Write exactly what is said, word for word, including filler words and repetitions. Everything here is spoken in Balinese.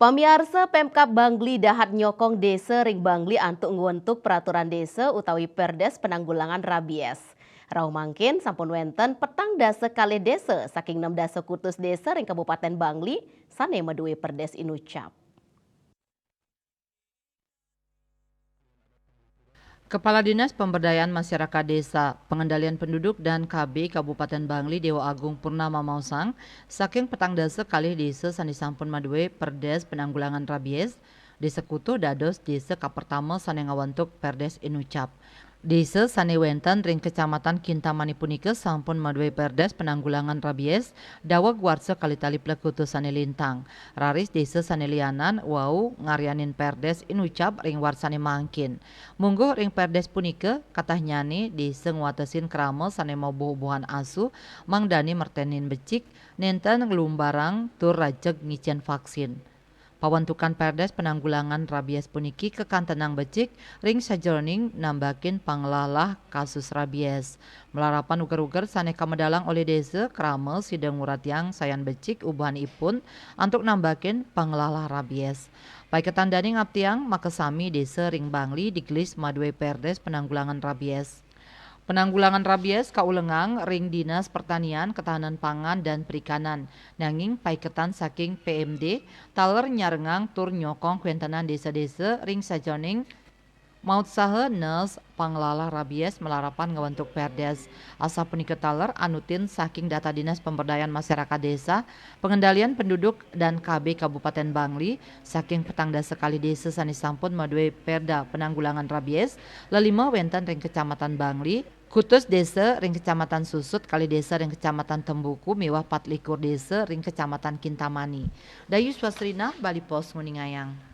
Pamiarsa, Pemkab Bangli dahat nyokong desa ring Bangli antuk ngwentuk peraturan desa utawi Perdes penanggulangan rabies. Rauh mangkin sampun wenten petang dasa kalih desa saking enam dasa kutus desa ring Kabupaten Bangli sane madue Perdes inucap. Kepala Dinas Pemberdayaan Masyarakat Desa, Pengendalian Penduduk dan K B Kabupaten Bangli Dewa Agung Purnama maosang, saking petang dasa kalih desa sane sampun madue Perdes penanggulangan rabies, Desa Kutuh dados desa kapertama sane ngawentuk Perdes inucap. Desa sane wenten ring Kecamatan Kintamani punika sampun madue Perdes penanggulangan rabies daweg warsa kalih tali plekutus sane lintang. Raris desa sane lianan wau ngaryanin Perdes inucap ring warsane mangkin. Mungguh ring Perdes punika, katahnyane desa ngwatesin krama sane mabuh-buhan asu, mangdane mertenin becik, nenten nglumbarang tur rajeg ngicen vaksin. Pawentukan Perdes penanggulangan rabies puniki kakantenang becik ring sajeroning nambakin panglalah kasus rabies. Malarapan uger-uger sane kamedalang olih desa, krama sida nguratiang sayan becik ubuhanipun antuk nambakin panglalah rabies. Paiketan dane ngaptiang makasami desa ring Bangli digelis madue Perdes penanggulangan rabies. Penanggulangan rabies kaulengang ring Dinas Pertanian, Ketahanan Pangan, dan Perikanan, nanging paiketan saking P M D taler nyarengang tur nyokong kwentenan desa-desa ring sajeroning mautsaha nes panglalah rabies malarapan ngawentuk Perdes. Asapunika taler anutin saking data Dinas Pemberdayaan Masyarakat Desa, Pengendalian Penduduk, dan K B Kabupaten Bangli, saking petang dasa kalih desa sane sampun madue Perda penanggulangan rabies, lelima wenten ring Kecamatan Bangli, kutus desa ring Kecamatan Susut, kalih desa ring Kecamatan Tembuku, miwah patlikur desa ring Kecamatan Kintamani. Dayu Swasrina, Bali Post, nguningayang.